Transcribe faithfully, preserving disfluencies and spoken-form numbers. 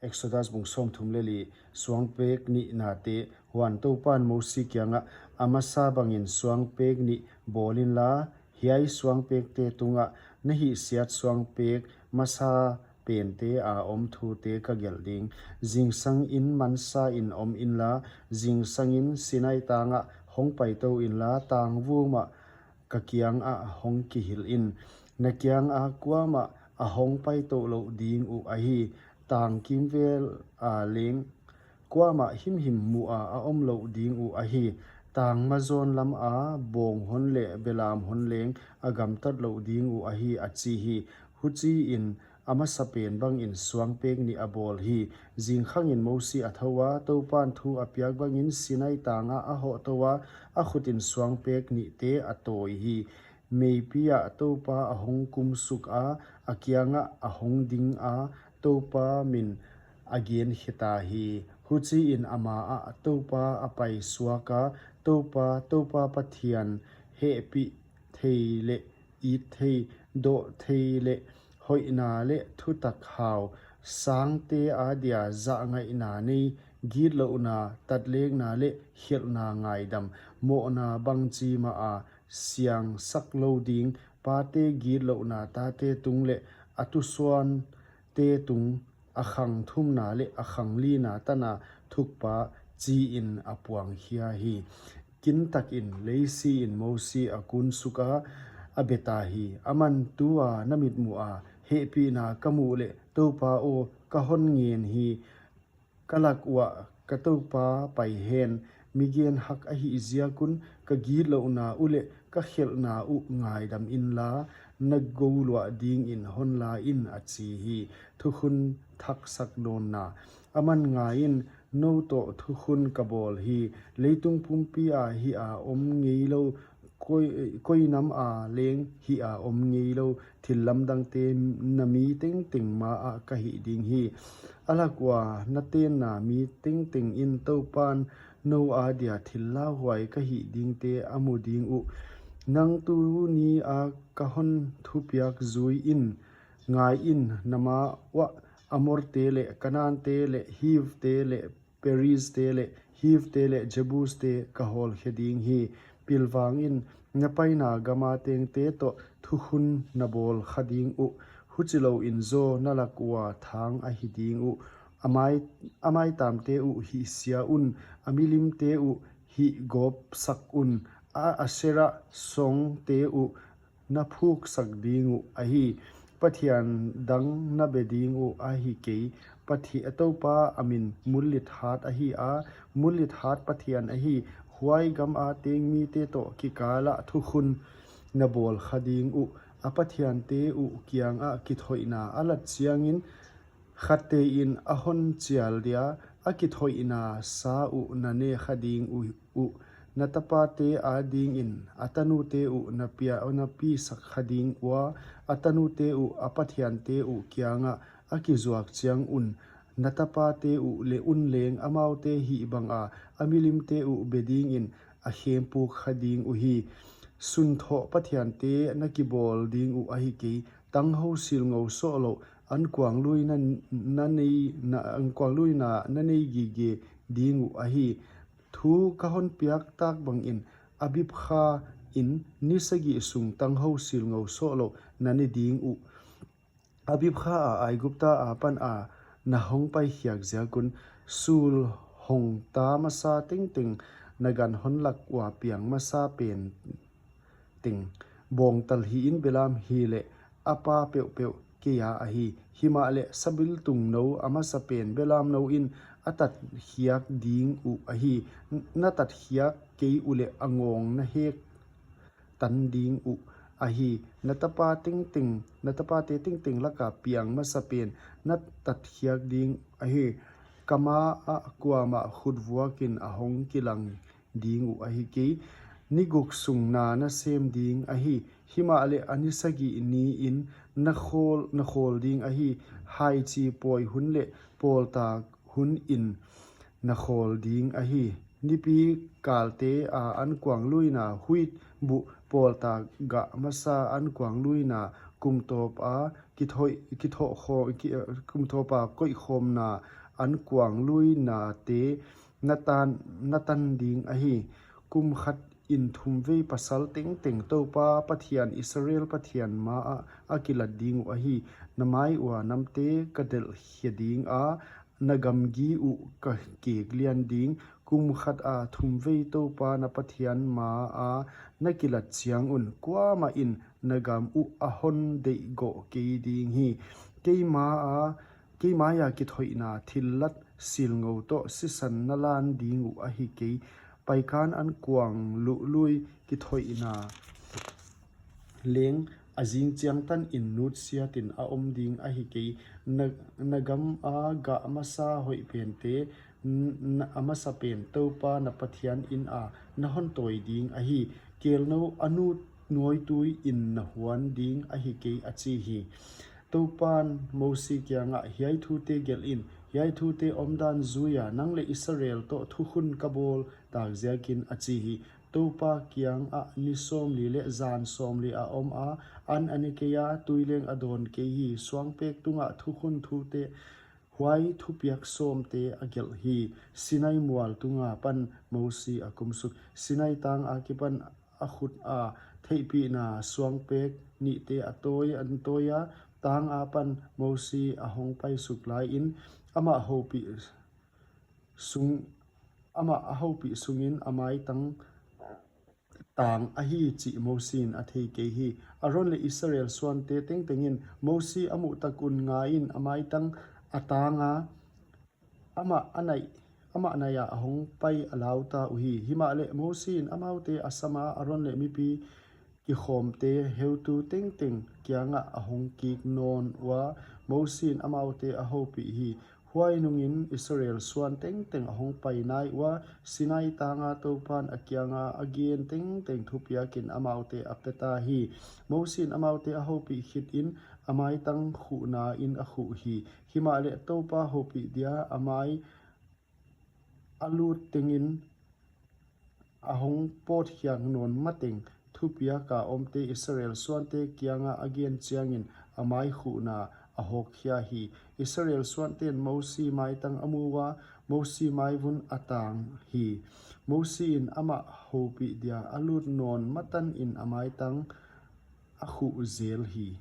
Exodus bung sawmthum leh li. Suangpek nihna te. Huan Toupan Mosi kiangah, A masa bangin suangpek nih bawl inla, hiai suangpekte tungah na hihsiat suangpek masa pente a om thute ka gelh ding. Zingsangin mansain om inla, zingsangin Sinai tangah hong paitou inla, tangvum ah ka kiangah hong kihilh in. Na kianga kuamah a hong paitou lou ding uh ahi, tang kimvel a leng kuamah himhim muha a om lou ding uh ahi. Tang mazawn lama bawng hon leh belam hon leng a gamtat lou ding uh ahi, a chi hi. Huchiin a masapen bangin suangpek nih a bawl hi. Zingkhangin Mosi a thou a, Toupan thu a piak bangin Sinai tangah a hohtou a, a khutin suangpek nihte a tawi hi. Meipi ah Toupa a hong kumsuk a, a kiangah a hong ding a, Toupa min a gen khita hi. Huchiin ama ah Toupa a paisuak a, Toupa, Toupa Pathian, hehpih thei leh it thei, doh thei leh hoihna leh thutak hau, sangte adia zahngaihna nei, gitlouhna, tatlekna leh khelhna ngaidam, mohna bangchi maha siangsak lou ding, pate gitlouhna tate tung leh a tusuante tung, a khang thumna leh a khang lina tana thukpa, chiin a puang khia hi. Kintakin Leisiin Mosi a kunsuk a, a be ta hi. Aman, Tua na mitmuh a hehpihna ka muh leh, Toupa aw, ka hon ngen hi. Ka lak uah ka Toupa pai hen, mi genhak ahih ziak un, ka gitlouhna uh leh ka khelhna uh ngaidam inla, na gouluah dingin hon la in, a chi hi. Thukhun thaksak nawnna. Aman, ngaiin, nou toh thukhun ka bawl hi. Leitung pumpi a hih a om ngeilou, koi, koi nam a leng hih a om ngeilou thillamdangte na mi tengteng maah ka hih ding hi. A lak ua na tenna mi tengtengin Toupan nou adia thil lauhuai ka hih dingte a mu ding uh. Nang tunia ka hon thupiak zui in. Ngaiin, na ma uah Amorte leh Kanante leh Hivte leh Perizte leh Hivte leh Jebuste ka hawlkhe ding hi. Pilvangin, na paina gama tengte toh thukhun na bawl kha ding uh. Huchilouin zaw na lak ua thang ahi ding uh. A mai, a maitamte uh hihsia un, a milimte uh hihgawpsak un, a Asera songte uh na phuksak ding uh ahi. Pathian dang na be ding uh ahi kei. Pathi-, Toupa a min Mulithat ahi a, Mulithat Pathian ahi. Huai gama teng mite toh kikalah thukhun na bawl kha ding uh. A pathiante uh kiangah kithoihna a lat chiangin, khattein a hon chial dia, a kithoihna sa uh na ne kha ding uh, uh. Na tapate adingin a tanute uh na pia, na pisak kha ding ua, a tanute uh a pathiante uh kiangah a kizuak chiang un. Na tapate uh leh un leng amaute hih banga a milimte uh be dingin a khempuk kha ding uhi. Sunthoh pathiante na kibawl ding uh ahi kei. Tanghou silngou sohlouh ankuangluina na nei, na, ankuangluina na nei gige ding uh ahi. Thu ka hon piak tak bangin Abib khain ni sagih sung tanghou silngou sohlouh na ne ding uh. Abib kha a Aigupta apan a na hong paikhiak ziak un, sul hong ta masa tengteng, na gan hon lak ua piang masa pen teng, bawngtal hihin belam hileh a pa peuhpeuh keia ahi. Himahleh sabiltung nou a masapen belamnou in a tatkhiak ding uh ahi. Na tatkhiak kei uleh a ngawng na hek tan ding uh ahi. Na tapa tengteng, na tapate tengteng laka piang masapen na tatkhiak ding ahi. Ka maah kuamah khutvuakin a hong kilang ding uh ahi kei. Ni guk sung na na sem ding ahi. Himahleh a ni sagih niin na khawl, na khawl ding ahi. Haichi pawi hun leh pawltak hunin na khawl ding ahi. Nipi kalte a ankuangluina, huit buh pawltak gah masa ankuangluina, kum tawp a kithoih, kithoh kho-, ki, kum tawp a koihkhawmna ankuang luinate na tan, na tan ding ahi. Kum khat in thumvei pasal tengteng Toupa Pathian, Israel Pathian ma ah a kilat ding uh ahi. Na mai ua namte ka delhkhia ding a, na gamgi uh ka kek lian ding. Kum khat a thumvei Toupa na Pathian ma a na kilat chiang un, kuamah in na gam uh a hon deih goh kei ding hi. Keima a, keima a kithoihna thillat silngou toh sisan na lan ding uh ahi kei. Paikan ankuang luhlui kithoihna leng a zing chiang tan in nutsiat in a om ding ahi kei. Na, na gam a gah masa hoih pente, n-, na, a masa pen Toupa na Pathian in a na hon tawi ding ahi. Kelnou a nut nuaitui in na huan ding ahi kei, a chi hi. Toupan Mosi kiangah, hiai thute gelh in, hiai thute omdan zui a nang leh Israel toh thukhun ka bawl tak ziakin, a chi hi. Toupa kiangah ni sawmli leh zan sawmli a om a, an a ne kei a, tui leng a dawn kei hi. Suangpek tungah thukhun thute, huai thupiak sawmte a gelh hi. Sinai mual tunga pan Mosi a kumsuk. Sinai tang akipan a khut a theihpihna suangpek nihte a tawi, an tawi a, tang apan Mosi a hong paisuk lai in, amah houpih sung, amah a houpih sungin a maitang tang ahi chih Mosi in a thei kei hi. Aron leh Israel suante tengteng in Mosi a muh tak un ngai in a maitang a tang a, amah a nai, amah nai a a hong pai a lau ta uhi. Himahleh Mosi in amaute a sam a, Aron leh mipi kikhawmte heutu tengteng kiangah a hong kik nawn ua, Mosi in amaute a houpih hi. Huai nungin Israel suan tengteng a hong pai nai ua, Sinai tanga Toupan a kianga a gen tengteng thupiakin amaute a pe ta hi. Mosi in amaute a houpih khit in a maitang khuhna in a khuh hi. Himahleh Toupa houpih dia a mai a lut tengin a hong pawtkhiak nawn mateng thupiak a omte Israel suante kianga a gen chiangin a mai khuhna a hawkkhia hi. Israel suanten Mosi maitang a mu ua, Mosi maivun a tang hi. Mosi in amah houpih dia a lut nawn matan in a maitang a khuh zel hi.